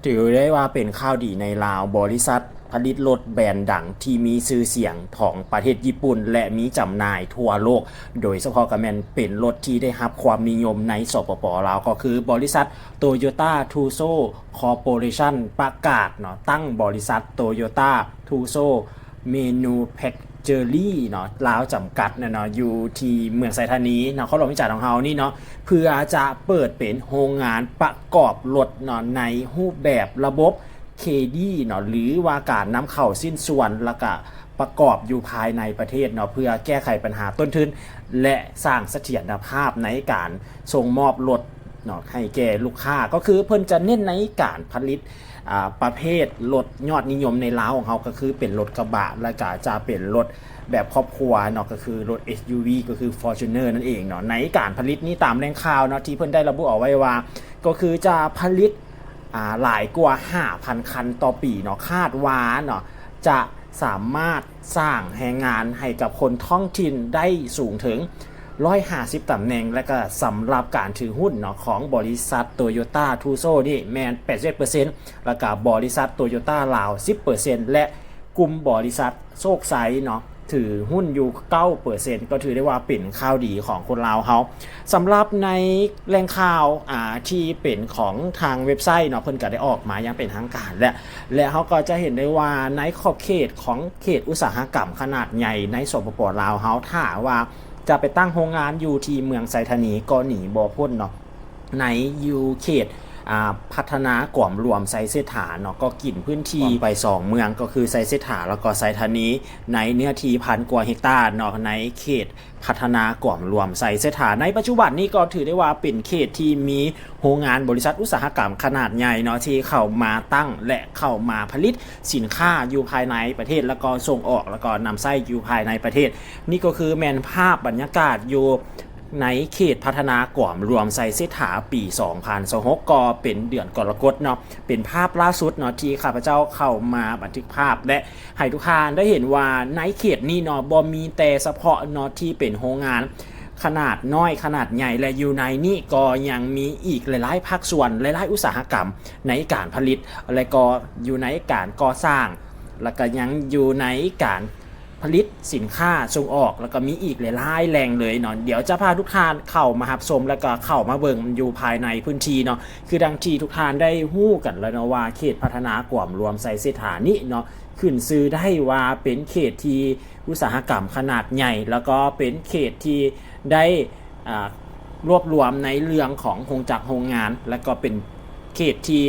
ຖືໄດ້ວ່າເປັນຂ່າວດີໃນລາວ, ບໍລິສັດຜະລິດລົດແບຣນດັງທີ່ມີຊື່ສຽງຂອງປະເທດຍີ່ປຸ່ນ ແລະ ມີຈຳໜ່າຍທົ່ວໂລກ, ໂດຍສະເພາະກໍແມ່ນເປັນລົດທີ່ໄດ້ຮັບຄວາມນິຍົມໃນ ສປປ ລາວ ກໍຄືບໍລິສັດ Toyota Tsusho Corporation ປະກາດເນາະ ຕັ້ງບໍລິສັດ Toyota Tsusho Manufacturing ເນາະ ລາວ ຈຳກັດນະເນາະ ຢູ່ທີ່ເມືອງໄຊທານີ ນະຄອນຫຼວງວຽງຈັນຂອງເຮົານີ້ເນາະ ເພື່ອຈະເປີດເປັນໂຮງງານປະກອບລົດເນາະ ໃນຮູບແບບລະບົບ ເຄດີ ເນາະ ຫຼືວ່າການນຳເຂົ້າຊິ້ນສ່ວນ ແລ້ວກະປະກອບຢູ່ພາຍໃນປະເທດເນາະ ເພື່ອແກ້ໄຂບັນຫາຕົ້ນທຶນ ແລະ ສ້າງສະຖຽນນະພາບໃນການສົ່ງມອບລົດເນາະ ໃຫ້ແກ່ລູກຄ້າ ກໍຄືເພິ່ນຈະເນັ້ນໃນການຜະລິດ ອ່າ ປະເພດລົດຍອດນິຍົມໃນລາວຂອງເຮົາ ກໍຄືເປັນລົດກະບະ ແລ້ວກະຈະເປັນລົດແບບຄອບຄົວເນາະ ກໍຄືລົດ ເອສຢູວີ ກໍຄື Fortuner ນັ້ນເອງເນາະ. ໃນການຜະລິດນີ້ ຕາມແຫຼ່ງຂ່າວເນາະ ທີ່ເພິ່ນໄດ້ລະບຸເອົາໄວ້ວ່າ ກໍຄືຈະຜະລິດ ອ່າ ຫຼາຍກວ່າຫ້າພັນຄັນຕໍ່ປີເນາະ ຄາດວ່າເນາະ ຈະສາມາດສ້າງແຮງງານໃຫ້ກັບຄົນທ້ອງຖິ່ນໄດ້ສູງເຖິງ ຮ້ອຍຫ້າສິບຕຳແໜ່ງ ແລະ ກໍສຳລັບການຖືຫຸ້ນເນາະ ຂອງບໍລິສັດ Toyota Tsusho ນີ້ແມ່ນ ແປດສິບເອັດເປີເຊັນ ແລ້ວກໍບໍລິສັດ Toyota ລາວ ສິບເປີເຊັນ ແລະ ກຸ່ມບໍລິສັດໂຊກໄຊເນາະ ຖືຫຸ້ນຢູ່ ເກົ້າເປີເຊັນ ກໍຖືໄດ້ວ່າເປັນຂ່າວດີຂອງຄົນລາວເຮົາ. ສຳລັບໃນແຫຼ່ງຂ່າວ ອ່າ ທີ່ເປັນຂອງທາງເວັບໄຊເນາະ ເພິ່ນກໍໄດ້ອອກມາຢ່າງເປັນທາງການແລ້ວ ແລະ ເຮົາກໍຈະເຫັນໄດ້ວ່າໃນຂອບເຂດຂອງເຂດອຸດສາຫະກຳຂະໜາດໃຫຍ່ໃນ ສປປ ລາວ ເຮົາ ຖ້າວ່າຈະໄປຕັ້ງໂຮງງານຢູ່ທີ່ເມືອງໄຊທານີ ກໍໜີບໍ່ພົ້ນເນາະ ໃນຢູ່ເຂດ ອ່າ ພັດທະນາກວມລວມໄຊເສດຖາເນາະ ກໍກິນພື້ນທີ່ໄປສອງເມືອງ ກໍຄືໄຊເສດຖາ ແລ້ວກໍໄຊທານີ ໃນເນື້ອທີ່ພັນກວ່າເຮັກຕາເນາະ ໃນເຂດ ພັດທະນາກວມລວມໄຊເສດຖາ. ໃນປັດຈຸບັນນີ້ກໍຖືໄດ້ວ່າເປັນເຂດທີ່ມີໂຮງງານບໍລິສັດອຸດສາຫະກຳຂະໜາດໃຫຍ່ເນາະ ທີ່ເຂົ້າມາຕັ້ງ ແລະ ເຂົ້າມາຜະລິດສິນຄ້າຢູ່ພາຍໃນປະເທດ ແລ້ວກໍສົ່ງອອກ ແລ້ວກໍນຳໃຊ້ຢູ່ພາຍໃນປະເທດ. ນີ້ກໍຄືແມ່ນພາບບັນຍາກາດຢູ່ໃນເຂດພັດທະນາກວມລວມໄຊເສດຖາປີສອງພັນຊາວຫົກ ກໍເປັນເດືອນກໍລະກົດເນາະ ເປັນພາບລ່າສຸດເນາະ ທີ່ຂ້າພະເຈົ້າເຂົ້າມາບັນທຶກພາບ ແລະ ໃຫ້ທຸກທ່ານໄດ້ເຫັນວ່າໃນເຂດນີ້ເນາະ ບໍ່ມີແຕ່ສະເພາະເນາະທີ່ເປັນໂຮງງານຂະໜາດນ້ອຍ ຂະໜາດໃຫຍ່ ແລະ ຢູ່ໃນນີ້ກໍຍັງມີອີກຫຼາຍໆພາກສ່ວນ ຫຼາຍໆອຸດສາຫະກຳໃນການຜະລິດ ແລະ ກໍຢູ່ໃນການກໍ່ສ້າງ ແລ້ວກໍຍັງຢູ່ໃນການຜະລິດສິນຄ້າສົ່ງອອກ ແລ້ວກໍມີອີກຫຼາຍໆແຫຼ່ງເລີຍເນາະ. ດຽວຈະພາທຸກທ່ານເຂົ້າມາຮັບຊົມ ແລ້ວກໍເຂົ້າມາເບິ່ງຢູ່ພາຍໃນພື້ນທີ່ເນາະ. ຄືດັ່ງທີ່ທຸກທ່ານໄດ້ຮູ້ກັນແລ້ວເນາະວ່າ ເຂດພັດທະນາກວມລວມໄຊເສດຖານີ້ເນາະ ຂຶ້ນຊື່ໄດ້ວ່າເປັນເຂດທີ່ອຸດສາຫະກຳຂະໜາດໃຫຍ່ ແລ້ວກໍເປັນເຂດທີ່ໄດ້ ອ່າ ລວບລວມໃນເລື່ອງຂອງໂຮງຈັກໂຮງງານ ແລ້ວກໍເປັນເຂດທີ່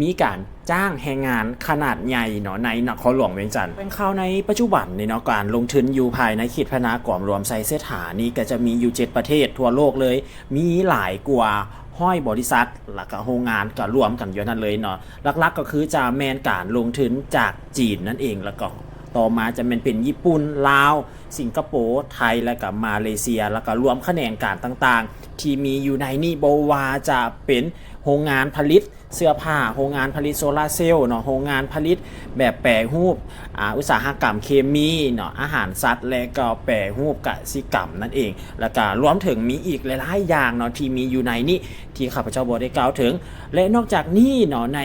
ມີການຈ້າງແຮງງານຂະໜາດໃຫຍ່ເນາະ ໃນນະຄອນຫຼວງວຽງຈັນ. ແຫຼ່ງຂ່າວໃນປັດຈຸບັນນີ້ເນາະ ການລົງທຶນຢູ່ພາຍໃນເຂດພັດທະນາກວມລວມໄຊເສດຖານີ້ ກໍຈະມີຢູ່ເຈັດປະເທດທົ່ວໂລກເລີຍ ມີຫຼາຍກວ່າຮ້ອຍບໍລິສັດ ແລ້ວກໍໂຮງງານກໍລວມກັນຢູ່ນັ້ນເລີຍເນາະ. ຫຼັກໆກໍຄືຈະແມ່ນການລົງທຶນຈາກຈີນນັ້ນເອງ ແລ້ວກໍຕໍ່ມາຈະແມ່ນເປັນຍີ່ປຸ່ນ, ລາວ, ສິງກະໂປ, ໄທ ແລ້ວກໍມາເລເຊຍ ແລ້ວກໍລວມຂະແໜງການຕ່າງໆທີ່ມີຢູ່ໃນນີ້ ບໍ່ວ່າຈະເປັນໂຮງງານຜະລິດເສື້ອຜ້າ, ໂຮງງານຜະລິດໂຊລາເຊວເນາະ, ໂຮງງານຜະລິດແບບແປຮູບ ອາ ອຸດສາຫະກຳເຄມີເນາະ, ອາຫານສັດ ແລະກໍແປຮູບກະສິກຳນັ້ນເອງ ແລ້ວກະລວມເຖິງມີອີກຫຼາຍໆຢ່າງເນາະ ທີ່ມີຢູ່ໃນນີ້ ທີ່ຂ້າພະເຈົ້າບໍ່ໄດ້ກ່າວເຖິງ. ແລະນອກຈາກນີ້ເນາະ ໃນ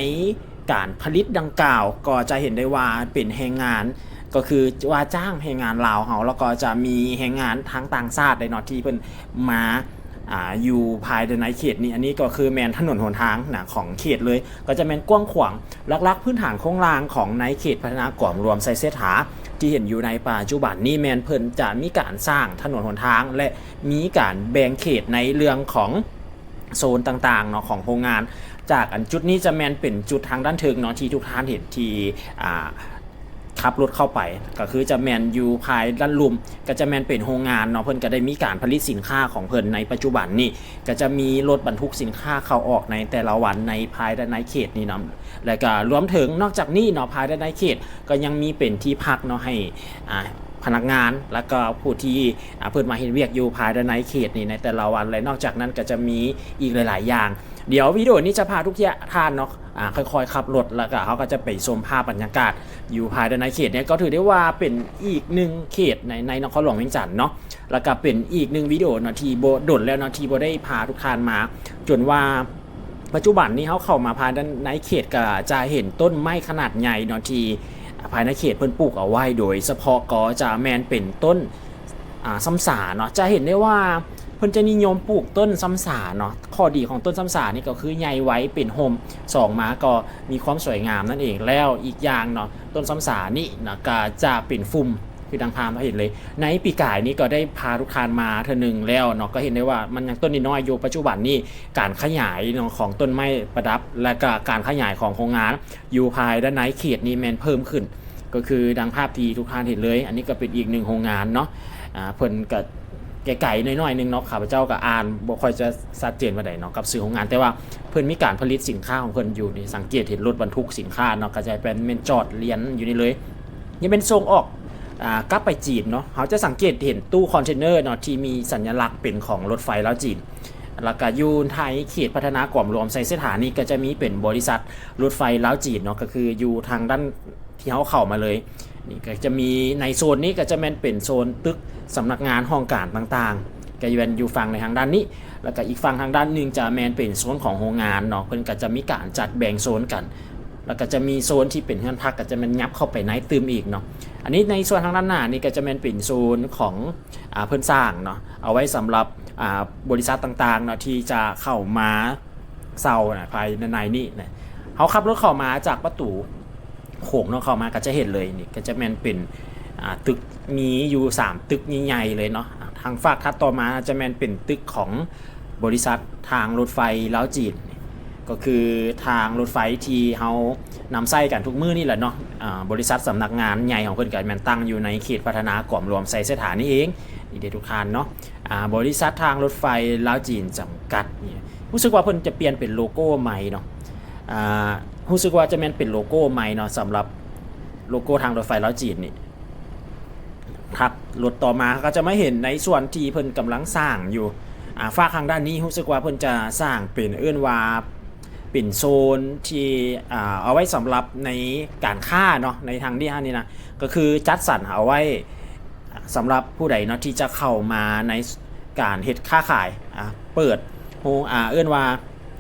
ການຜະລິດດັ່ງກ່າວ ກໍຈະເຫັນໄດ້ວ່າເປັນແຮງງານ ກໍຄືວ່າຈ້າງແຮງງານລາວເຮົາ ແລ້ວກໍຈະມີແຮງງານທາງຕ່າງຊາດໄດ້ເນາະ ທີ່ເພິ່ນມາ ອາ ຢູ່ພາຍໃນເຂດນີ້. ອັນນີ້ກໍຄືແມ່ນຖະໜົນຫົນທາງນະ ຂອງເຂດເລີຍ ກໍຈະແມ່ນກວ້າງຂວາງ. ຫຼັກໆພື້ນຖານໂຄງລ່າງຂອງໃນເຂດພັດທະນາກວມລວມໄຊເສດຖາ ທີ່ເຫັນຢູ່ໃນປັດຈຸບັນນີ້ ແມ່ນເພິ່ນຈະມີການສ້າງຖະໜົນຫົນທາງ ແລະ ມີການແບ່ງເຂດໃນເລື່ອງຂອງໂຊນຕ່າງໆເນາະ ຂອງໂຮງງານ. ຈາກອັນຈຸດນີ້ຈະແມ່ນເປັນຈຸດທາງດ້ານເທິງເນາະ ທີ່ທຸກທ່ານເຫັນທີ່ ອາ ຂັບລົດເຂົ້າໄປ ກໍຄືຈະແມ່ນຢູ່ພາຍດ້ານລຸ່ມ ກໍຈະແມ່ນເປັນໂຮງງານເນາະ. ເພິ່ນກໍໄດ້ມີການຜະລິດສິນຄ້າຂອງເພິ່ນໃນປັດຈຸບັນນີ້ ກໍຈະມີລົດບັນທຸກສິນຄ້າເຂົ້າອອກໃນແຕ່ລະວັນໃນພາຍໃນເຂດນີ້ນຳ ແລະກະລວມເຖິງນອກຈາກນີ້ເນາະ ພາຍໃນເຂດກໍຍັງມີເປັນທີ່ພັກເນາະ ໃຫ້ ອາ ພະນັກງານ ແລະກະຜູ້ທີ່ ອາ ເພິ່ນມາເຮັດວຽກຢູ່ພາຍໃນເຂດນີ້ໃນແຕ່ລະວັນ. ແລະນອກຈາກນັ້ນກໍຈະມີອີກຫຼາຍໆຢ່າງ. ດຽວວິດີໂອນີ້ຈະພາທຸກທ່ານເນາະ ອາ ຄ່ອຍໆຂັບລົດ ແລ້ວກໍເຮົາກໍຈະໄປຊົມພາບບັນຍາກາດຢູ່ພາຍໃນເຂດນີ້ ກໍຖືໄດ້ວ່າເປັນອີກໜຶ່ງເຂດໃນ ໃນນະຄອນຫຼວງວຽງຈັນເນາະ ແລ້ວກໍເປັນອີກໜຶ່ງວິດີໂອເນາະ ທີ່ບໍ່ດົນແລ້ວເນາະ ທີ່ບໍ່ໄດ້ພາທຸກທ່ານມາ ຈົນວ່າ ປັດຈຸບັນນີ້ເຮົາເຂົ້າມາພາຍໃນເຂດ ກໍຈະເຫັນຕົ້ນໄມ້ຂະໜາດໃຫຍ່ເນາະ ທີ່ພາຍໃນເຂດເພິ່ນປູກເອົາໄວ້ ໂດຍສະເພາະກໍຈະແມ່ນເປັນຕົ້ນ ອ່າ ຊຳສາເນາະ. ຈະເຫັນໄດ້ວ່າເພິ່ນຈະນິຍົມປູກຕົ້ນຊຳສາເນາະ. ຂໍ້ດີຂອງຕົ້ນຊຳສານີ້ກໍຄືໃຫຍ່ໄວເປັນຮົ່ມ, ສອງມາກໍມີຄວາມສວຍງາມນັ້ນເອງ. ແລ້ວອີກຢ່າງເນາະ ຕົ້ນຊຳສານີ້ນະ ກໍຈະເປັນຟຸ່ມ ຄືດັ່ງພາບເຮົາເຫັນເລີຍ. ໃນປີກາຍນີ້ກໍໄດ້ພາທຸກທ່ານມາເທື່ອໜຶ່ງແລ້ວເນາະ, ກໍເຫັນໄດ້ວ່າມັນຍັງຕົ້ນນ້ອຍໆຢູ່. ປັດຈຸບັນນີ້ການຂະຫຍາຍເນາະ ຂອງຕົ້ນໄມ້ປະດັບ ແລະກະການຂະຫຍາຍຂອງໂຮງງານຢູ່ພາຍດ້ານໃນເຂດນີ້ແມ່ນເພີ່ມຂຶ້ນ ກໍຄືດັ່ງພາບທີ່ທຸກທ່ານເຫັນເລີຍ. ອັນນີ້ກໍເປັນອີກໜຶ່ງໂຮງງານເນາະ, ອາ ເພິ່ນກະໄກໆໜ້ອຍໆໜຶ່ງເນາະ, ຂ້າພະເຈົ້າກໍອ່ານບໍ່ຄ່ອຍຈະຊັດເຈນປານໃດເນາະກັບຊື່ໂຮງງານ, ແຕ່ວ່າເພິ່ນມີການຜະລິດສິນຄ້າຂອງເພິ່ນຢູ່ນີ້. ສັງເກດເຫັນລົດບັນທຸກສິນຄ້າເນາະ, ກໍຈະເປັນແມ່ນຈອດລຽນຢູ່ນີ້ເລີຍ. ຍັງເປັນສົ່ງອອກ ອາ ກັບໄປຈີນເນາະ. ເຮົາຈະສັງເກດເຫັນຕູ້ຄອນເທນເນີເນາະ ທີ່ມີສັນຍະລັກເປັນຂອງລົດໄຟລາວຈີນ. ແລ້ວກະຢູ່ໃນເຂດພັດທະນາກອມລວມໄຊເສດຖານີ້ ກໍຈະມີເປັນບໍລິສັດລົດໄຟລາວຈີນເນາະ, ກໍຄືຢູ່ທາງດ້ານທີ່ເຮົາເຂົ້າມາເລີຍ. ນີ້ກໍຈະມີໃນໂຊນນີ້ກໍຈະແມ່ນເປັນໂຊນຕຶກສຳນັກງານຫ້ອງການຕ່າງໆ ກໍແມ່ນຢູ່ຝັ່ງໃນທາງດ້ານນີ້. ແລ້ວກະອີກຝັ່ງທາງດ້ານໜຶ່ງຈະແມ່ນເປັນໂຊນຂອງໂຮງງານເນາະ, ເພິ່ນກໍຈະມີການຈັດແບ່ງໂຊນກັນ. ແລ້ວກໍຈະມີໂຊນທີ່ເປັນເຮືອນພັກ ກໍຈະແມ່ນຍັບເຂົ້າໄປໃນຕື່ມອີກເນາະ. ອັນນີ້ໃນສ່ວນທາງດ້ານໜ້ານີ້ກໍຈະແມ່ນເປັນໂຊນຂອງ ອາ ເພິ່ນສ້າງເນາະ, ເອົາໄວ້ສຳລັບ ອາ ບໍລິສັດຕ່າງໆເນາະ ທີ່ຈະເຂົ້າມາເຊົ່ານະ ພາຍໃນນີ້ນະ. ເຮົາຂັບລົດເຂົ້າມາຈາກປະຕູໂຂງເນາະ, ເຂົ້າມາກໍຈະເຫັນເລີຍ. ນີ້ກໍຈະແມ່ນເປັນ ອາ ຕຶກ ມີຢູ່ສາມຕຶກໃຫຍ່ໆເລີຍເນາະ. ອາ ທາງຟາກຖັດຕໍ່ມາຈະແມ່ນເປັນຕຶກຂອງບໍລິສັດທາງລົດໄຟລາວຈີນ, ກໍຄືທາງລົດໄຟທີ່ເຮົານຳໃຊ້ກັນທຸກມື້ນີ້ແຫຼະເນາະ. ອາ ບໍລິສັດສຳນັກງານໃຫຍ່ຂອງເພິ່ນກໍແມ່ນຕັ້ງຢູ່ໃນເຂດພັດທະນາກອມລວມໄຊເສດຖານີ້ເອງ. ນີ້ເດ້ທຸກທ່ານເນາະ, ອາ ບໍລິສັດທາງລົດໄຟລາວຈີນຈຳກັດນີ້ ຮູ້ສຶກວ່າເພິ່ນຈະປ່ຽນເປັນໂລໂກ້ໃໝ່ເນາະ. ອາ ຮູ້ສຶກວ່າຈະແມ່ນເປັນໂລໂກ້ໃໝ່ເນາະ ສຳລັບໂລໂກ້ທາງລົດໄຟລາວຈີນນີ້. ຖັດລົດຕໍ່ມາ ເຮົາກໍຈະມາເຫັນໃນສ່ວນທີ່ເພິ່ນກຳລັງສ້າງຢູ່. ອາ ຟາກທາງດ້ານນີ້ ຮູ້ສຶກວ່າເພິ່ນຈະສ້າງເປັນ ເອີ້ນວ່າເປັນໂຊນທີ່ ອາ ເອົາໄວ້ສຳລັບໃນການຄ້າເນາະ, ໃນທາງນີ້ຫັ້ນນີ້ນະ ກໍຄືຈັດສັນເອົາໄວ້ສຳລັບຜູ້ໃດເນາະ ທີ່ຈະເຂົ້າມາໃນການເຮັດຄ້າຂາຍ, ອາ ເປີດໂຮງ ອາ ເອີ້ນວ່າ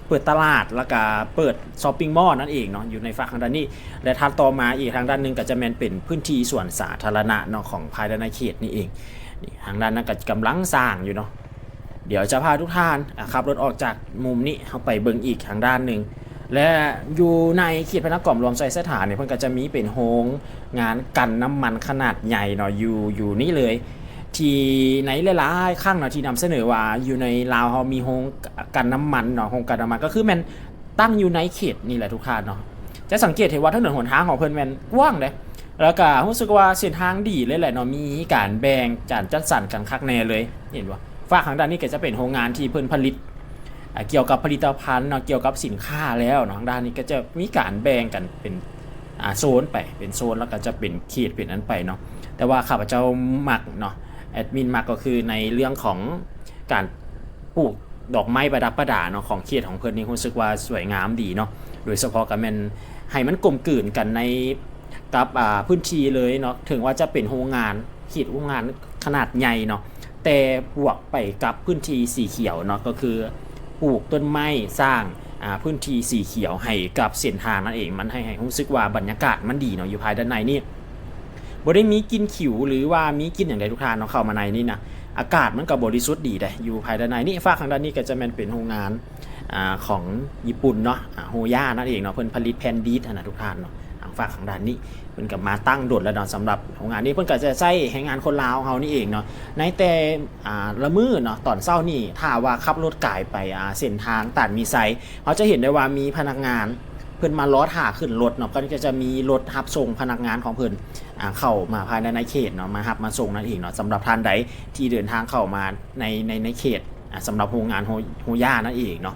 ເປີດຕະຫຼາດ ແລ້ວກະເປີດຊັອບປິງມໍນັ້ນເອງເນາະ ຢູ່ໃນຟາກທາງດ້ານນີ້. ແລະ ຖັດຕໍ່ມາອີກທາງດ້ານໜຶ່ງກໍຈະແມ່ນເປັນພື້ນທີ່ສວນສາທາລະນະເນາະ ຂອງພາຍໃນເຂດນີ້ເອງ. ນີ້ ທາງດ້ານນັ້ນກໍກຳລັງສ້າງຢູ່ເນາະ. ດຽວຈະພາທຸກທ່ານ ອາ ຂັບລົດອອກຈາກມຸມນີ້ ເຮົາໄປເບິ່ງອີກທາງດ້ານໜຶ່ງ. ແລະ ຢູ່ໃນເຂດພັດທະນາກອມລວມໄຊເສດຖານີ້ ເພິ່ນກໍຈະມີເປັນໂຮງງານກັ່ນນ້ຳມັນຂະໜາດໃຫຍ່ເນາະ ຢູ່ ຢູ່ນີ້ເລີຍ. ທີ່ໃນຫຼາຍໆຄັ້ງເນາະ ທີ່ນຳສະເໜີວ່າຢູ່ໃນລາວເຮົາມີໂຮງກັ່ນນ້ຳມັນເນາະ, ໂຮງກັ່ນນ້ຳມັນກໍຄືແມ່ນຕັ້ງຢູ່ໃນເຂດນີ້ແຫຼະທຸກທ່ານເນາະ. ຈະສັງເກດເຫັນວ່າຖະໜົນຫົນທາງຂອງເພິ່ນແມ່ນກວ້າງເດ້ ແລ້ວກະຮູ້ສຶກວ່າເສັ້ນທາງດີເລີຍແຫຼະເນາະ, ມີການແບ່ງການຈັດສັນກັນຄັກແນ່ເລີຍ. ເຫັນບໍ່? ຟາກທາງດ້ານນີ້ກໍຈະເປັນໂຮງງານທີ່ເພິ່ນຜະລິດ ອາ ກ່ຽວກັບຜະລິດຕະພັນເນາະ, ກ່ຽວກັບສິນຄ້າແລ້ວເນາະ. ທາງດ້ານນີ້ກໍຈະມີການແບ່ງກັນເປັນ ອາ ໂຊນໄປ ເປັນໂຊນ ແລ້ວກໍຈະເປັນເຂດເປັນອັນໄປເນາະ. ແຕ່ວ່າຂ້າພະເຈົ້າມັກເນາະ ແອດມິນມັກ ກໍຄືໃນເລື່ອງຂອງການປູກດອກໄມ້ປະດັບປະດາເນາະ ຂອງເຂດຂອງເພິ່ນນີ້ ຮູ້ສຶກວ່າສວຍງາມດີເນາະ, ໂດຍສະເພາະກໍແມ່ນໃຫ້ມັນກົມກືນກັນໃນ ກັບ ອາ ພື້ນທີ່ເລີຍເນາະ. ເຖິງວ່າຈະເປັນໂຮງງານ ເຂດໂຮງງານຂະໜາດໃຫຍ່ເນາະ ແຕ່ບວກໄປກັບພື້ນທີ່ສີຂຽວເນາະ, ກໍຄືປູກຕົ້ນໄມ້ສ້າງ ອາ ພື້ນທີ່ສີຂຽວໃຫ້ກັບເສັ້ນທາງນັ້ນເອງ. ມັນໃຫ້ ໃຫ້ຮູ້ສຶກວ່າບັນຍາກາດມັນດີເນາະ ຢູ່ພາຍດ້ານໃນນີ້. ບໍ່ໄດ້ມີກິ່ນຂິວ ຫຼືວ່າມີກິ່ນຫຍັງໃດທຸກທ່ານເນາະ, ເຂົ້າມາໃນນີ້ນະ ອາກາດມັນກໍບໍລິສຸດດີເດ້ ຢູ່ພາຍດ້ານໃນນີ້. ຟາກທາງດ້ານນີ້ກໍຈະແມ່ນເປັນໂຮງງານ ອາ ຂອງຍີ່ປຸ່ນເນາະ, ອາ ໂຮຢານັ້ນເອງເນາະ, ເພິ່ນຜະລິດແຜ່ນດີດຫັ້ນນະທຸກທ່ານເນາະ. ທາງຟາກທາງດ້ານນີ້ ເພິ່ນກໍມາຕັ້ງດົນແລ້ວເນາະ, ສຳລັບໂຮງງານນີ້ເພິ່ນກໍຈະໃຊ້ແຮງງານຄົນລາວເຮົານີ້ເອງເນາະ. ໃນແຕ່ ອາ ລະມື້ເນາະ ຕອນເຊົ້ານີ້ ຖ້າວ່າຂັບລົດກາຍໄປ ອາ ເສັ້ນທາງຕາດມີໄຊ ເຮົາຈະເຫັນໄດ້ວ່າມີພະນັກງານເພິ່ນມາລໍຖ້າຂຶ້ນລົດເນາະ, ເພິ່ນກໍຈະມີລົດຮັບສົ່ງພະນັກງານຂອງເພິ່ນ ອາ ເຂົ້າມາພາຍໃນ ໃນເຂດເນາະ, ມາຮັບມາສົ່ງນັ້ນເອງເນາະ. ສຳລັບທ່ານໃດທີ່ເດີນທາງເຂົ້າມາໃນ ໃນ ໃນເຂດ ອາ ສຳລັບໂຮງງານໂຮ ໂຮຢານັ້ນເອງເນາະ.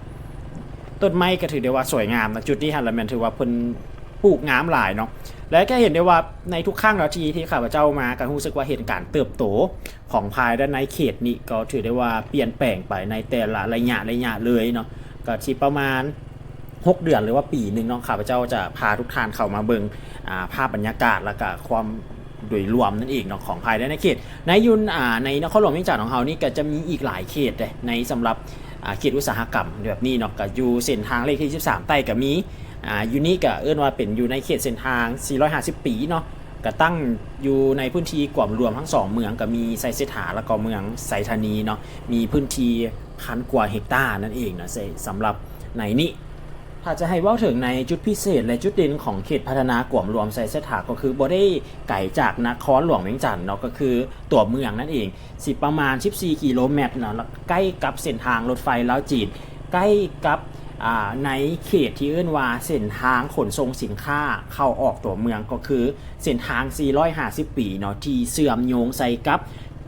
ຕົ້ນໄມ້ກໍຖືໄດ້ວ່າສວຍງາມນະ, ຈຸດນີ້ຫັ້ນລະແມ່ນຖືວ່າເພິ່ນປູກງາມຫຼາຍເນາະ. ແລະ ກໍເຫັນໄດ້ວ່າໃນທຸກຄັ້ງເນາະ ທີ່ ທີ່ຂ້າພະເຈົ້າມາ ກໍຮູ້ສຶກວ່າເຫັນການເຕີບໂຕຂອງພາຍໃນເຂດນີ້ ກໍຖືໄດ້ວ່າປ່ຽນແປງໄປໃນແຕ່ລະໄລຍະ ໄລຍະເລີຍເນາະ. ກໍທີ່ປະມານຫົກເດືອນ ຫຼືວ່າປີໜຶ່ງເນາະ, ຂ້າພະເຈົ້າຈະພາທຸກທ່ານເຂົ້າມາເບິ່ງ ອາ ພາບບັນຍາກາດ ແລ້ວກໍຄວາມ ໂດຍລວມນັ້ນເອງເນາະ ຂອງພາຍໃນເຂດ ໃນຢູ່ ອາ ໃນນະຄອນຫຼວງວຽງຈັນຂອງເຮົານີ້ ກໍຈະມີອີກຫຼາຍເຂດເດ້ ໃນສຳລັບ ອ່າ ເຂດອຸດສາຫະກຳແບບນີ້ເນາະ ກໍຢູ່ເສັ້ນທາງເລກທີສິບສາມໃຕ້ກໍມີ. ອ່າ ຢູ່ນີ້ກໍເອີ້ນວ່າເປັນຢູ່ໃນເຂດເສັ້ນທາງສີ່ຮ້ອຍຫ້າສິບປີເນາະ ກໍຕັ້ງຢູ່ໃນພື້ນທີ່ກວມລວມທັງສອງເມືອງ ກໍມີໄຊເສດຖາ ແລ້ວກໍເມືອງໄຊທານີເນາະ ມີພື້ນທີ່ພັນກວ່າເຮັກຕານັ້ນເອງເນາະ. ສ- ສຳລັບໃນນີ້ ຖ້າຈະໃຫ້ເວົ້າເຖິງໃນຈຸດພິເສດ ແລະ ຈຸດເດັ່ນຂອງເຂດພັດທະນາກວມລວມໄຊເສດຖາ ກໍຄືບໍ່ໄດ້ໄກຈາກນະຄອນຫຼວງວຽງຈັນເນາະ ກໍຄືຕົວເມືອງນັ້ນເອງ ຊິປະມານສິບສີ່ກິໂລແມັດເນາະ ແລ້ວໃກ້ກັບເສັ້ນທາງລົດໄຟລາວຈີນ ໃກ້ກັບ ອ່າ ໃນເຂດທີ່ເອີ້ນວ່າເສັ້ນທາງຂົນສົ່ງສິນຄ້າເຂົ້າອອກຕົວເມືອງ ກໍຄືເສັ້ນທາງສີ່ຮ້ອຍຫ້າສິບປີເນາະ ທີ່ເຊື່ອມໂຍງໃສ່ກັບ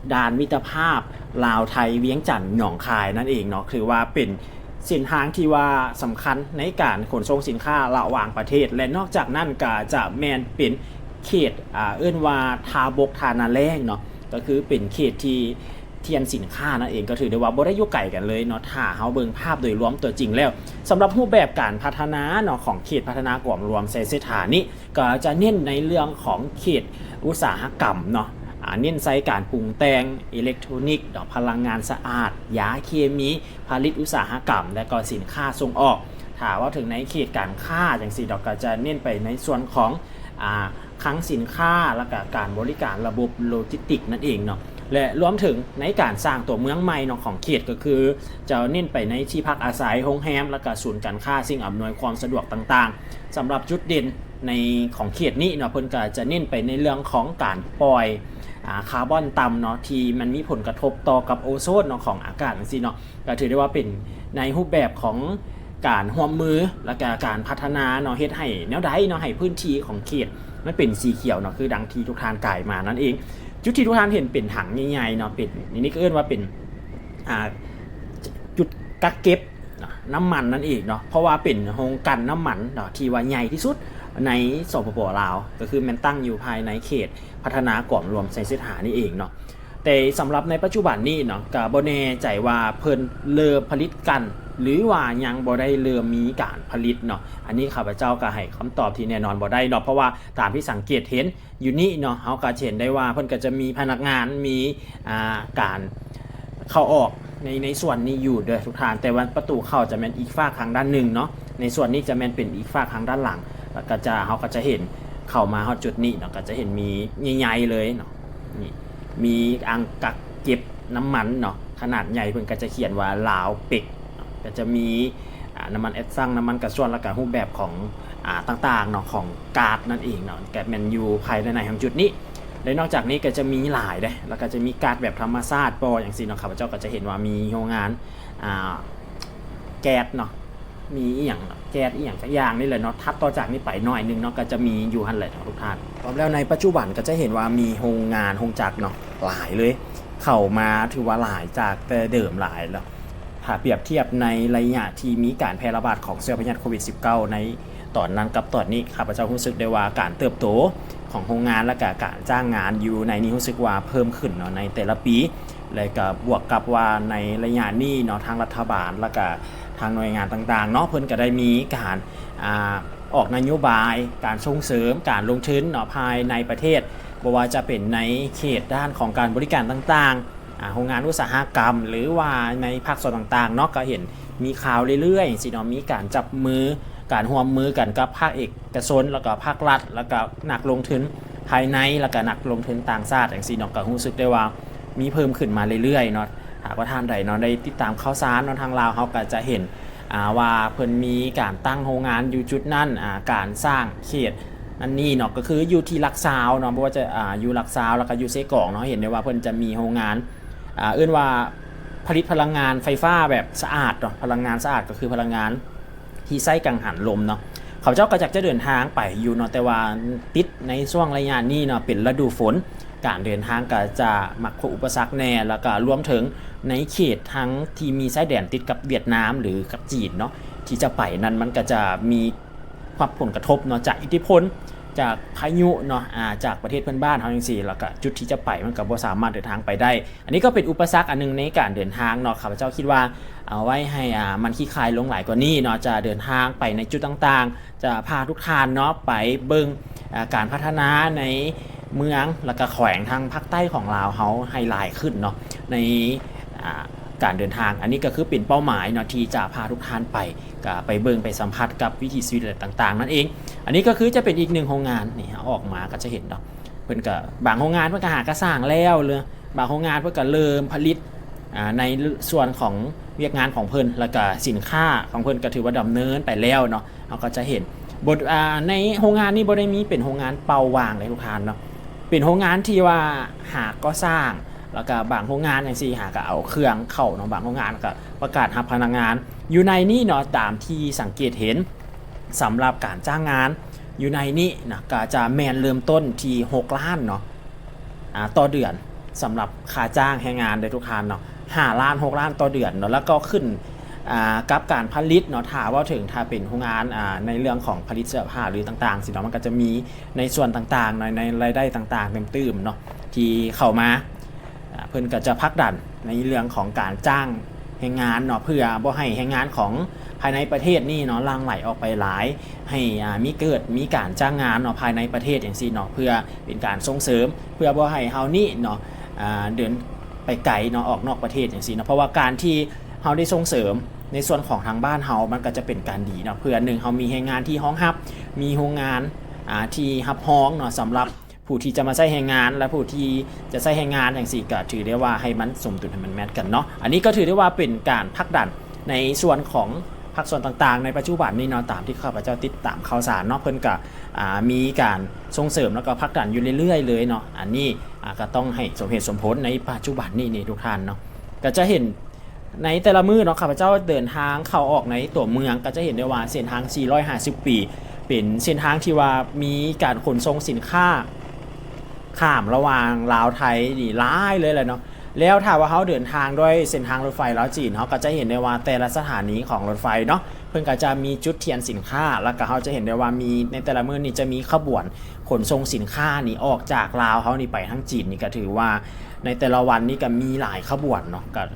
ດ່ານມິດຕະພາບລາວໄທ ວຽງຈັນ ໜອງຄາຍນັ້ນເອງເນາະ. ຖືວ່າເປັນເສັ້ນທາງທີ່ວ່າສຳຄັນໃນການຂົນສົ່ງສິນຄ້າລະຫວ່າງປະເທດ ແລະ ນອກຈາກນັ້ນກໍຈະແມ່ນເປັນເຂດ ອ່າ ເອີ້ນວ່າທ່າບົກທ່ານາແລ້ງເນາະ ກໍຄືເປັນເຂດທີ່ ທ່ຽນສິນຄ້ານັ້ນເອງ ກໍຖືໄດ້ວ່າບໍ່ໄດ້ຢູ່ໄກກັນເລີຍເນາະ ຖ້າເຮົາເບິ່ງພາບໂດຍລວມຕົວຈິງແລ້ວ. ສຳລັບຮູບແບບການພັດທະນາເນາະ ຂອງເຂດພັດທະນາກວມລວມໄຊເສດຖານີ້ ກໍຈະເນັ້ນໃນເລື່ອງຂອງເຂດອຸດສາຫະກຳເນາະ ອາ ເນັ້ນໃສ່ການປຸງແຕ່ງ ອີເລັກໂທຣນິກເນາະ ພະລັງງານສະອາດ ຢາເຄມີ ຜະລິດອຸດສາຫະກຳ ແລະ ກໍສິນຄ້າສົ່ງອອກ. ຖ້າເວົ້າເຖິງໃນເຂດການຄ້າຈັ່ງຊີ້ເນາະ ກໍຈະເນັ້ນໄປໃນສ່ວນຂອງ ອ່າ ຄັງສິນຄ້າ ແລ້ວກະການບໍລິການລະບົບໂລຈິສຕິກນັ້ນເອງເນາະ ແລະ ລວມເຖິງໃນການສ້າງຕົວເມືອງໃໝ່ເນາະຂອງເຂດ ກໍຄືຈະເນັ້ນໄປໃນທີ່ພັກອາໄສ, ໂຮງແຮມ ແລ້ວກະສູນການຄ້າ, ສິ່ງອຳນວຍຄວາມສະດວກຕ່າງໆ. ສຳລັບຈຸດເດັ່ນໃນ ຂອງເຂດນີ້ເນາະ ເພິ່ນກະຈະເນັ້ນໄປໃນເລື່ອງຂອງການປ່ອຍ ອາ ຄາບອນຕ່ຳເນາະ ທີ່ມັນມີຜົນກະທົບຕໍ່ກັບໂອໂຊນເນາະ ຂອງອາກາດຈັ່ງຊີ້ເນາະ. ກໍຖືໄດ້ວ່າເປັນໃນຮູບແບບຂອງການຮ່ວມມື ແລ້ວກະການພັດທະນາເນາະ ເຮັດໃຫ້ແນວໃດເນາະ ໃຫ້ພື້ນທີ່ຂອງເຂດມັນເປັນສີຂຽວເນາະ ຄືດັ່ງທີ່ທຸກທ່ານກາຍມານັ້ນເອງ. ຈຸດທີ່ທຸກທ່ານເຫັນເປັນຖັງໃຫຍ່ໆເນາະ ເປັນ ນີ້ກໍເອີ້ນວ່າເປັນ ອ່າ ຈຸດກັກເກັບເນາະ ນ້ຳມັນນັ້ນເອງເນາະ ເພາະວ່າເປັນໂຮງກັ່ນນ້ຳມັນເນາະ ທີ່ວ່າໃຫຍ່ທີ່ສຸດໃນ ສປປ ລາວ ກໍຄືແມ່ນຕັ້ງຢູ່ພາຍໃນເຂດ ພັດທະນາກວມລວມໄຊເສດຖານີ້ເອງເນາະ. ແຕ່ສຳລັບໃນປັດຈຸບັນນີ້ເນາະ ກະບໍ່ແນ່ໃຈວ່າເພິ່ນເລີ່ມຜະລິດກັ່ນ ຫຼືວ່າຍັງບໍ່ໄດ້ເລີ່ມມີການຜະລິດເນາະ. ອັນນີ້ຂ້າພະເຈົ້າກະໃຫ້ຄຳຕອບທີ່ແນ່ນອນບໍ່ໄດ້ເນາະ ເພາະວ່າຕາມທີ່ສັງເກດເຫັນຢູ່ນີ້ເນາະ ເຮົາກະຈະເຫັນໄດ້ວ່າເພິ່ນກະຈະມີພະນັກງານ ມີ ອ່າ ການເຂົ້າອອກໃນ ໃນສ່ວນນີ້ຢູ່ເດີທຸກທ່ານ ແຕ່ວ່າປະຕູເຂົ້າຈະແມ່ນອີກຟາກທາງດ້ານໜຶ່ງເນາະ ໃນສ່ວນນີ້ຈະແມ່ນເປັນອີກຟາກທາງດ້ານຫຼັງ ແລ້ວກະຈະ ເຮົາກະຈະເຫັນ ເຂົ້າມາຮອດຈຸດນີ້ເນາະ ກໍຈະເຫັນມີໃຫຍ່ໆເລີຍເນາະ ນີ້ ມີອ່າງກັກເກັບນ້ຳມັນເນາະ ຂະໜາດໃຫຍ່ ເພິ່ນກໍຈະຂຽນວ່າລາວເປັກເນາະ ກໍຈະມີ ອາ ນ້ຳມັນແອັດຊັງ ນ້ຳມັນກາຊວນ ແລ້ວກໍຮູບແບບຂອງ ອາ ຕ່າງໆເນາະ ຂອງກາດນັ້ນເອງເນາະ ກໍແມ່ນຢູ່ພາຍໃນຂອງຈຸດນີ້. ແລະ ນອກຈາກນີ້ກໍຈະມີຫຼາຍເດ້ ແລ້ວກໍຈະມີກາດແບບທຳມະຊາດບໍ່ ຈັ່ງຊີ້ເນາະ ຂ້າພະເຈົ້າກໍຈະເຫັນວ່າມີໂຮງງານ ອາ ແກັສເນາະ ມີອີ່ຫຍັງເນາະ ແກັສອີ່ຫຍັງຈັກຢ່າງນີ້ແຫຼະເນາະ ຖັດຕໍ່ຈາກນີ້ໄປໜ້ອຍໜຶ່ງເນາະ ກໍຈະມີຢູ່ຫັ້ນແຫຼະເນາະທຸກທ່ານ. ລວມແລ້ວໃນປັດຈຸບັນກໍຈະເຫັນວ່າມີໂຮງງານ ໂຮງຈັກເນາະ ຫຼາຍເລີຍ ເຂົ້າມາຖືວ່າຫຼາຍຈາກແຕ່ເດີມຫຼາຍແລ້ວ. ຖ້າປຽບທຽບໃນໄລຍະທີ່ມີການແຜ່ລະບາດຂອງເຊື້ອພະຍາດໂຄວິດສິບເກົ້າ ໃນຕອນນັ້ນກັບຕອນນີ້ ຂ້າພະເຈົ້າຮູ້ສຶກໄດ້ວ່າການເຕີບໂຕຂອງໂຮງງານ ແລະກະການຈ້າງງານຢູ່ໃນນີ້ ຮູ້ສຶກວ່າເພີ່ມຂຶ້ນເນາະ ໃນແຕ່ລະປີ. ແລະກະບວກກັບວ່າໃນໄລຍະນີ້ເນາະ ທາງລັດຖະບານ ແລະກະທາງໜ່ວຍງານຕ່າງໆເນາະ ເພິ່ນກະໄດ້ມີການ ອາ ອອກນະໂຍບາຍການສົ່ງເສີມການລົງທຶນເນາະ ພາຍໃນປະເທດ ບໍ່ວ່າຈະເປັນໃນເຂດດ້ານຂອງການບໍລິການຕ່າງໆ ອາ ໂຮງງານອຸດສາຫະກຳ ຫຼືວ່າໃນພາກສ່ວນຕ່າງໆເນາະ ກໍເຫັນມີຂ່າວເລື້ອຍໆ ຈັ່ງຊີ້ເນາະ ມີການຈັບມື ການຮ່ວມມືກັນກັບພາກເອກກະຊົນ ແລ້ວກໍພາກລັດ ແລ້ວກໍນັກລົງທຶນພາຍໃນ ແລ້ວກໍນັກລົງທຶນຕ່າງຊາດ ຈັ່ງຊີ້ເນາະ ກໍຮູ້ສຶກໄດ້ວ່າມີເພີ່ມຂຶ້ນມາເລື້ອຍໆເນາະ. ຫາກວ່າທ່ານໃດເນາະ ໄດ້ຕິດຕາມຂ່າວສານເນາະ ທາງລາວເຮົາກໍຈະເຫັນ ອາ ວ່າເພິ່ນມີການຕັ້ງໂຮງງານຢູ່ຈຸດນັ້ນ ອາ ການສ້າງເຂດນັ້ນນີ້ເນາະ ກໍຄືຢູ່ທີ່ຫຼັກຊາວເນາະ ບໍ່ວ່າຈະ ອາ ຢູ່ຫຼັກຊາວ ແລ້ວກໍຢູ່ເຊກອງເນາະ ເຫັນໄດ້ວ່າເພິ່ນຈະມີໂຮງງານ ອາ ເອີ້ນວ່າຜະລິດພະລັງງານໄຟຟ້າແບບສະອາດເນາະ ພະລັງງານສະອາດກໍຄືພະລັງງານທີ່ໃຊ້ກັງຫັນລົມເນາະ. ຂ້າພະເຈົ້າກໍຢາກຈະເດີນທາງໄປຢູ່ເນາະ ແຕ່ວ່າຕິດໃນຊ່ວງໄລຍະນີ້ເນາະ ເປັນລະດູຝົນ ການເດີນທາງກໍຈະມັກພົບອຸປະສັກແດ່ ແລ້ວກໍລວມເຖິງໃນເຂດທາງທີ່ມີຊາຍແດນຕິດກັບຫວຽດນາມ ຫຼືກັບຈີນເນາະ ທີ່ຈະໄປນັ້ນ ມັນກໍຈະມີ ຮັບຜົນກະທົບເນາະ ຈາກອິດທິພົນຈາກພາຍຸເນາະ ອາ ຈາກປະເທດເພື່ອນບ້ານເຮົາຈັ່ງຊີ້ ແລ້ວກະຈຸດທີ່ຈະໄປມັນກໍບໍ່ສາມາດເດີນທາງໄປໄດ້. ອັນນີ້ກໍເປັນອຸປະສັກອັນໜຶ່ງໃນການເດີນທາງເນາະ. ຂ້າພະເຈົ້າຄິດວ່າເອົາໄວ້ໃຫ້ ອາ ມັນຄາຍໆລົງຫຼາຍກວ່ານີ້ເນາະ ຈະເດີນທາງໄປໃນຈຸດຕ່າງໆ ຈະພາທຸກທ່ານເນາະໄປເບິ່ງ ອາ ການພັດທະນາໃນເມືອງ ແລ້ວກະແຂວງທາງພາກໃຕ້ຂອງລາວເຮົາໃຫ້ຫຼາຍຂຶ້ນເນາະ ໃນ ອາ ການເດີນທາງ. ອັນນີ້ກໍຄືເປັນເປົ້າໝາຍເນາະ ທີ່ຈະພາທຸກທ່ານໄປ ກໍໄປເບິ່ງໄປສຳຜັດກັບວິຖີຊີວິດຕ່າງໆນັ້ນເອງ. ອັນນີ້ກໍຄືຈະເປັນອີກໜຶ່ງໂຮງງານ ນີ້ເຮົາອອກມາກໍຈະເຫັນເນາະ ເພິ່ນກໍ ບາງໂຮງງານເພິ່ນກໍຫາກະສ້າງແລ້ວ ຫຼືບາງໂຮງງານເພິ່ນກໍເລີ່ມຜະລິດ ອ່າ ໃນສ່ວນຂອງວຽກງານຂອງເພິ່ນ ແລ້ວກໍສິນຄ້າຂອງເພິ່ນກໍຖືວ່າດຳເນີນໄປແລ້ວເນາະ. ເຮົາກໍຈະເຫັນ ບໍ່ ອ່າ ໃນໂຮງງານນີ້ບໍ່ໄດ້ມີເປັນໂຮງງານເປົ່າວ່າງເດ້ທຸກທ່ານເນາະ ເປັນໂຮງງານທີ່ວ່າຫາກໍ່ສ້າງ ແລ້ວກໍບາງໂຮງງານຈັ່ງຊີ້ຫາກໍເອົາເຄື່ອງເຂົ້າເນາະ ບາງໂຮງງານກໍປະກາດຮັບພະນັກງານ. ຢູ່ໃນນີ້ເນາະ ຕາມທີ່ສັງເກດເຫັນ ສຳລັບການຈ້າງງານຢູ່ໃນນີ້ນະ ກໍຈະແມ່ນເລີ່ມຕົ້ນທີ່ຫົກລ້ານເນາະ ອ່າ ຕໍ່ເດືອນ ສຳລັບຄ່າຈ້າງແຮງງານເດ້ທຸກທ່ານເນາະ ຫ້າລ້ານ ຫົກລ້ານຕໍ່ເດືອນເນາະ ແລ້ວກໍຂຶ້ນ ອ່າ ກັບການຜະລິດເນາະ. ຖ້າເວົ້າເຖິງ ຖ້າເປັນໂຮງງານ ອ່າ ໃນເລື່ອງຂອງຜະລິດເສື້ອຜ້າ ຫຼື ຕ່າງໆຊີ້ເນາະ ມັນກໍຈະມີໃນສ່ວນຕ່າງໆ ໃນ ໃນລາຍໄດ້ຕ່າງໆຕື່ມໆເນາະ ທີ່ເຂົ້າມາ ອ່າ ເພິ່ນກໍຈະຜັກດັນໃນເລື່ອງຂອງການຈ້າງແຮງງານເນາະ ເພື່ອບໍ່ໃຫ້ແຮງງານຂອງພາຍໃນປະເທດນີ້ເນາະ ຫຼັ່ງໄຫຼອອກໄປຫຼາຍ ໃຫ້ ອ່າ ມີເກີດ ມີການຈ້າງງານເນາະ ພາຍໃນປະເທດຈັ່ງຊີ້ເນາະ ເພື່ອເປັນການສົ່ງເສີມ ເພື່ອບໍ່ໃຫ້ເຮົານີ້ເນາະ ອ່າ ເດີນໄປໄກເນາະ ອອກນອກປະເທດຈັ່ງຊີ້ເນາະ. ເພາະວ່າການທີ່ເຮົາໄດ້ສົ່ງເສີມໃນສ່ວນຂອງທາງບ້ານເຮົາ ມັນກໍຈະເປັນການດີເນາະ ເພື່ອໜຶ່ງ ເຮົາມີແຮງງານທີ່ຮອງຮັບ ມີໂຮງງານ ອ່າ ທີ່ຮັບຮອງເນາະ ສຳລັບ ຜູ້ທີ່ຈະມາໃຊ້ແຮງງານ ແລະ ຜູ້ທີ່ຈະໃຊ້ແຮງງານຈັ່ງຊີ້ ກໍຖືໄດ້ວ່າໃຫ້ມັນສົມດຸນ ໃຫ້ມັນແມັດກັນເນາະ. ອັນນີ້ກໍຖືໄດ້ວ່າເປັນການຜັກດັນໃນສ່ວນຂອງພາກສ່ວນຕ່າງໆໃນປັດຈຸບັນນີ້ເນາະ ຕາມທີ່ຂ້າພະເຈົ້າຕິດຕາມຂ່າວສານເນາະ ເພິ່ນກໍ ອ່າ ມີການສົ່ງເສີມ ແລ້ວກໍຜັກດັນຢູ່ເລື້ອຍໆເລີຍເນາະ. ອັນນີ້ ອ່າ ກໍຕ້ອງໃຫ້ສົມເຫດສົມຜົນໃນປັດຈຸບັນນີ້ນີ້ທຸກທ່ານເນາະ ກໍຈະເຫັນ ໃນແຕ່ລະມື້ເນາະ ຂ້າພະເຈົ້າເດີນທາງເຂົ້າອອກໃນຕົວເມືອງ ກໍຈະເຫັນໄດ້ວ່າເສັ້ນທາງສີ່ຮ້ອຍຫ້າສິບປີ ເປັນເສັ້ນທາງທີ່ວ່າມີການຂົນສົ່ງສິນຄ້າຂ້າມລະຫວ່າງລາວໄທນີ້ຫຼາຍເລີຍແຫຼະເນາະ. ແລ້ວຖ້າວ່າເຮົາເດີນທາງດ້ວຍເສັ້ນທາງລົດໄຟລາວຈີນ ເຮົາກໍຈະເຫັນໄດ້ວ່າແຕ່ລະສະຖານີຂອງລົດໄຟເນາະ ເພິ່ນກໍຈະມີຈຸດທຽນສິນຄ້າ ແລ້ວກໍເຮົາຈະເຫັນໄດ້ວ່າມີໃນແຕ່ລະມື້ນີ້ຈະມີຂະບວນຂົນສົ່ງສິນຄ້ານີ້ອອກຈາກລາວເຮົານີ້ໄປທາງຈີນນີ້ ກໍຖືວ່າໃນແຕ່ລະວັນນີ້ກໍມີຫຼາຍຂະບວນເນາະ ກໍ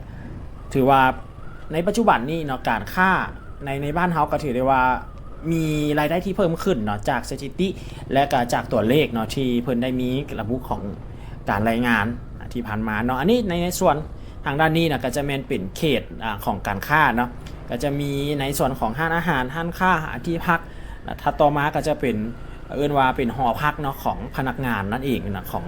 ຖືວ່າໃນປັດຈຸບັນນີ້ເນາະ ການຄ້າໃນ ໃນບ້ານເຮົາກໍຖືໄດ້ວ່າມີລາຍໄດ້ທີ່ເພີ່ມຂຶ້ນເນາະ ຈາກສະຖິຕິ ແລະ ກໍຈາກຕົວເລກເນາະ ທີ່ເພິ່ນໄດ້ມີລະບຸຂອງການລາຍງານທີ່ຜ່ານມາເນາະ. ອັນນີ້ໃນ ໃນສ່ວນທາງດ້ານນີ້ນະ ກໍຈະແມ່ນເປັນເຂດ ອາ ຂອງການຄ້າເນາະ ກໍຈະມີໃນສ່ວນຂອງຮ້ານອາຫານ ຮ້ານຄ້າ ທີ່ພັກ ແລະ ຖັດຕໍ່ມາກໍຈະເປັນ ເອີ້ນວ່າເປັນຫໍພັກເນາະ ຂອງພະນັກງານນັ້ນເອງນະ ຂອງ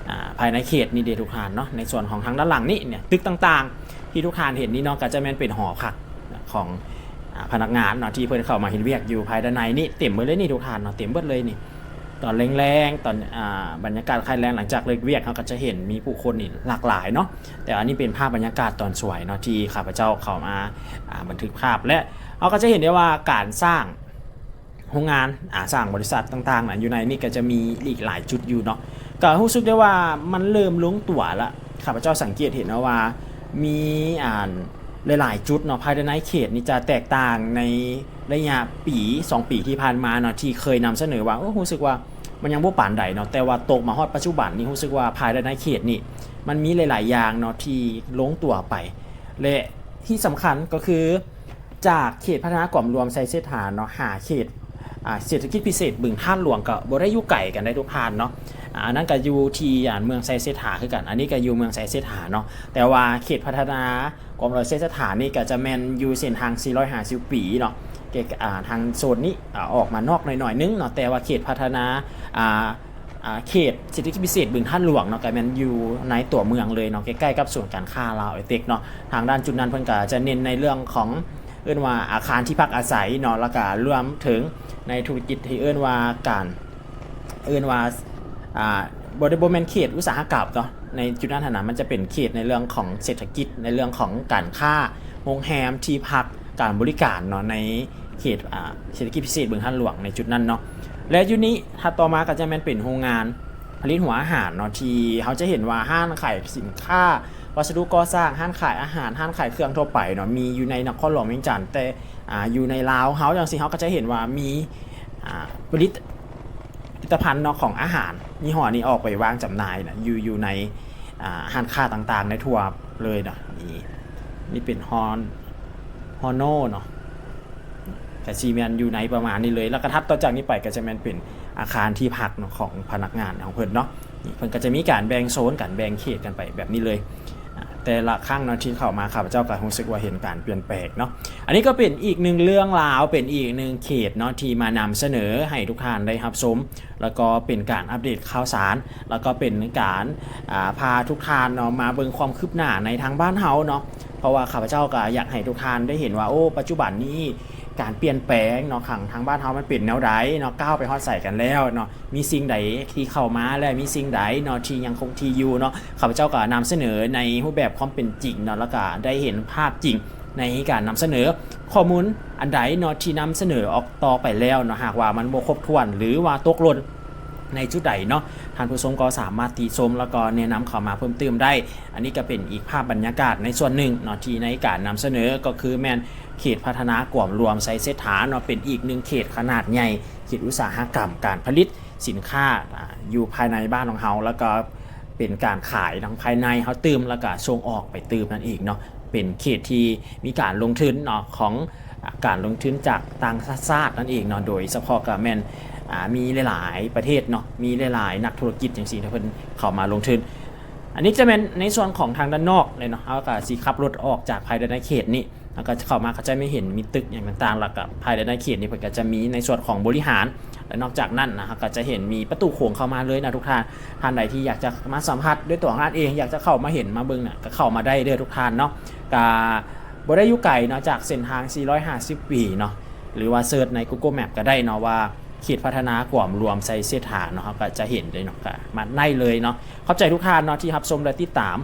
ອາ ພາຍໃນເຂດນີ້ເດ້ທຸກທ່ານເນາະ. ໃນສ່ວນຂອງທາງດ້ານຫຼັງນີ້ເນຍ ຕຶກຕ່າງໆທີ່ທຸກທ່ານເຫັນນີ້ເນາະ ກໍຈະແມ່ນເປັນຫໍພັກຂອງ ອາ ພະນັກງານເນາະ ທີ່ເພິ່ນເຂົ້າມາເຮັດວຽກຢູ່ພາຍໃນນີ້ ເຕັມເບິດເລີຍນີ້ທຸກທ່ານເນາະ ເຕັມເບິດເລີຍນີ້. ຕອນແລງໆ ຕອນ ອາ ບັນຍາກາດຄ້າຍແລງ ຫຼັງຈາກເລີກວຽກ ເຮົາກໍຈະເຫັນມີຜູ້ຄົນນີ້ຫຼາກຫຼາຍເນາະ. ແຕ່ອັນນີ້ເປັນພາບບັນຍາກາດຕອນສວຍເນາະ ທີ່ຂ້າພະເຈົ້າເຂົ້າມາ ອາ ບັນທຶກພາບ ແລະ ເຮົາກໍຈະເຫັນໄດ້ວ່າການສ້າງ ໂຮງງານ ອາ ສ້າງບໍລິສັດຕ່າງໆນະ ຢູ່ໃນນີ້ກໍຈະມີອີກຫຼາຍຈຸດຢູ່ເນາະ. ກໍຮູ້ສຶກໄດ້ວ່າມັນເລີ່ມລົງຕົວລະ ຂ້າພະເຈົ້າສັງເກດເຫັນເນາະວ່າມີ ອ່າ ຫຼາຍໆຈຸດເນາະ ພາຍໃນເຂດນີ້ຈະແຕກຕ່າງໃນໄລຍະປີສອງປີທີ່ຜ່ານມາເນາະ ທີ່ເຄີຍນຳສະເໜີວ່າ ໂອ້ ຮູ້ສຶກວ່າມັນຍັງບໍ່ປານໃດເນາະ ແຕ່ວ່າຕົກມາຮອດປັດຈຸບັນນີ້ ຮູ້ສຶກວ່າພາຍໃນເຂດນີ້ມັນມີຫຼາຍໆຢ່າງເນາະ ທີ່ລົງຕົວໄປ ແລະ ທີ່ສຳຄັນກໍຄື ຈາກເຂດພັດທະນາກອມລວມໄຊເສດຖາເນາະ ຫາເຂດ ອາ ເສດຖະກິດພິເສດບຶງທາດຫຼວງ ກໍບໍ່ໄດ້ຢູ່ໄກກັນໄດ໋ທຸກທ່ານເນາະ. ອາ ອັນນັ້ນກໍຢູ່ທີ່ ອາ ເມືອງໄຊເສດຖາຄືກັນ ອັນນີ້ກໍຢູ່ເມືອງໄຊເສດຖາເນາະ ແຕ່ວ່າເຂດພັດທະນາກອມລວມໄຊເສດຖານີ້ກໍຈະແມ່ນຢູ່ເສັ້ນທາງສີ່ຮ້ອຍຫ້າສິບປີເນາະ ເກ ອາ ທາງໂຊນນີ້ ອາ ອອກມານອກໜ້ອຍໆໜຶ່ງເນາະ ແຕ່ວ່າເຂດພັດທະນາ ອາ ອາ ເຂດເສດຖະກິດພິເສດບຶງທາດຫຼວງເນາະ ກໍແມ່ນຢູ່ໃນຕົວເມືອງເລີຍເນາະ ໃກ້ໆກັບສູນການຄ້າລາວໄອເຕັກເນາະ. ທາງດ້ານຈຸດນັ້ນເພິ່ນກໍຈະເນັ້ນໃນເລື່ອງຂອງ ເອີ້ນວ່າອາຄານທີ່ພັກອາໄສເນາະ ແລ້ວກໍລວມເຖິງໃນທຸລະກິດທີ່ເອີ້ນວ່າການ ເອີ້ນວ່າ ອ່າ ບໍ່ໄດ້ ບໍ່ແມ່ນເຂດອຸດສາຫະກຳເນາະ ໃນຈຸດນັ້ນຫັ້ນນະ ມັນຈະເປັນເຂດໃນເລື່ອງຂອງເສດຖະກິດ ໃນເລື່ອງຂອງການຄ້າ ໂຮງແຮມ ທີ່ພັກ ການບໍລິການເນາະ ໃນເຂດ ອ່າ ເສດຖະກິດພິເສດບຶງທາດຫຼວງໃນຈຸດນັ້ນເນາະ. ແລະ ຢູ່ນີ້ຖັດຕໍ່ມາກໍຈະແມ່ນເປັນໂຮງງານຜະລິດຫົວອາຫານເນາະ ທີ່ເຮົາຈະເຫັນວ່າຮ້ານຂາຍສິນຄ້າ ວັດສະດຸກໍ່ສ້າງ, ຮ້ານຂາຍອາຫານ, ຮ້ານຂາຍເຄື່ອງທົ່ວໄປເນາະ ມີຢູ່ໃນນະຄອນຫຼວງວຽງຈັນ ແຕ່ ອ່າ ຢູ່ໃນລາວເຮົາຈັ່ງຊີ້ ເຮົາກໍຈະເຫັນວ່າມີ ອ່າ ຜະລິດ ຜະລິດຕະພັນເນາະ ຂອງອາຫານຍີ່ຫໍ້ນີ້ອອກໄປວາງຈຳໜ່າຍນະ ຢູ່ ຢູ່ໃນ ອ່າ ຮ້ານຄ້າຕ່າງໆໃນທົ່ວເລີຍເນາະ. ນີ້ ນີ້ເປັນຮອນ ຮອນໂນເນາະ ກະຊິແມ່ນຢູ່ໃນປະມານນີ້ເລີຍ ແລ້ວກະຖັດຕໍ່ຈາກນີ້ໄປກະຈະແມ່ນເປັນອາຄານທີ່ພັກເນາະ ຂອງພະນັກງານຂອງເພິ່ນເນາະ. ນີ້ເພິ່ນກະຈະມີການແບ່ງໂຊນກັນ ແບ່ງເຂດກັນໄປແບບນີ້ເລີຍ. ອ່າ ແຕ່ລະຄັ້ງເນາະທີ່ເຂົ້າມາ ຂ້າພະເຈົ້າກໍຮູ້ສຶກວ່າເຫັນການປ່ຽນແປງເນາະ. ອັນນີ້ກໍເປັນອີກໜຶ່ງເລື່ອງລາວ ເປັນອີກໜຶ່ງເຂດເນາະທີ່ມານຳສະເໜີໃຫ້ທຸກທ່ານໄດ້ຮັບຊົມ ແລ້ວກໍເປັນການອັບເດດຂ່າວສານ ແລ້ວກໍເປັນການ ອ່າ ພາທຸກທ່ານເນາະມາເບິ່ງຄວາມຄືບໜ້າໃນທາງບ້ານເຮົາເນາະ. ເພາະວ່າຂ້າພະເຈົ້າກໍຢາກໃຫ້ທຸກທ່ານໄດ້ເຫັນວ່າ ໂອ້ ປັດຈຸບັນນີ້ການປ່ຽນແປງເນາະ ທາງ ທາງບ້ານເຮົາມັນເປັນແນວໃດເນາະ ກ້າວໄປຮອດໃສກັນແລ້ວເນາະ. ມີສິ່ງໃດທີ່ເຂົ້າມາ ແລະ ມີສິ່ງໃດເນາະທີ່ຍັງຄົງທີ່ຢູ່ເນາະ. ຂ້າພະເຈົ້າກໍນຳສະເໜີໃນຮູບແບບຄວາມເປັນຈິງເນາະ ແລ້ວກໍໄດ້ເຫັນພາບຈິງໃນການນຳສະເໜີ. ຂໍ້ມູນອັນໃດເນາະທີ່ນຳສະເໜີອອກຕໍ່ໄປແລ້ວເນາະ ຫາກວ່າມັນບໍ່ຄົບຖ້ວນ ຫຼືວ່າຕົກຫຼົ່ນໃນຈຸດໃດເນາະ ທ່ານຜູ້ຊົມກໍສາມາດຕິຊົມ ແລ້ວກໍແນະນຳເຂົ້າມາເພີ່ມຕື່ມໄດ້. ອັນນີ້ກໍເປັນອີກພາບບັນຍາກາດໃນສ່ວນໜຶ່ງເນາະ ທີ່ໃນການນຳສະເໜີ ກໍຄືແມ່ນເຂດພັດທະນາກວມລວມໄຊເສດຖາເນາະ ເປັນອີກໜຶ່ງເຂດຂະໜາດໃຫຍ່ ເຂດອຸດສາຫະກຳ ການຜະລິດສິນຄ້າ ອ່າ ຢູ່ພາຍໃນບ້ານຂອງເຮົາ ແລ້ວກໍເປັນການຂາຍທາງພາຍໃນເຮົາຕື່ມ ແລ້ວກໍສົ່ງອອກໄປຕື່ມນັ້ນເອງເນາະ. ເປັນເຂດທີ່ມີການລົງທຶນເນາະ ຂອງ ອ່າ ການລົງທຶນຈາກຕ່າງຊາດນັ້ນເອງເນາະ ໂດຍສະເພາະກໍແມ່ນ ອ່າ ມີຫຼາຍໆປະເທດເນາະ ມີຫຼາຍໆນັກທຸລະກິດຈັ່ງຊີ້ ທີ່ເພິ່ນເຂົ້າມາລົງທຶນ. ອັນນີ້ຈະແມ່ນໃນສ່ວນຂອງທາງດ້ານນອກເລີຍເນາະ ເຮົາກໍຊິຂັບລົດອອກຈາກພາຍໃນເຂດນີ້ ແລ້ວກໍເຂົ້າມາກໍຈະມີເຫັນມີຕຶກຫຍັງຕ່າງໆ ແລ້ວກໍພາຍໃນເຂດນີ້ເພິ່ນກໍຈະມີໃນສ່ວນຂອງບໍລິຫານ ແລະ ນອກຈາກນັ້ນນະ ເຮົາກໍຈະເຫັນມີປະຕູໂຂງເຂົ້າມາເລີຍນະທຸກທ່ານ. ທ່ານໃດທີ່ຢາກຈະມາສຳຜັດດ້ວຍຕົວຂອງທ່ານເອງ ຢາກຈະເຂົ້າມາເຫັນມາເບິ່ງນະ ກໍເຂົ້າມາໄດ້ເດີທຸກທ່ານເນາະ. ກະບໍ່ໄດ້ຢູ່ໄກເນາະຈາກເສັ້ນທາງສີ່ຮ້ອຍຫ້າສິບບີເນາະ ຫຼືວ່າເສີດໃນ Google Map ກໍໄດ້ເນາະ ວ່າເຂດພັດທະນາກວມລວມໄຊເສດຖາເນາະ ເຮົາກໍຈະເຫັນເລີຍເນາະ ກໍມາໄດ້ເລີຍເນາະ. ຂອບໃຈທຸກທ່ານເນາະທີ່ຮັບຊົມ ແລະ ຕິດຕາມ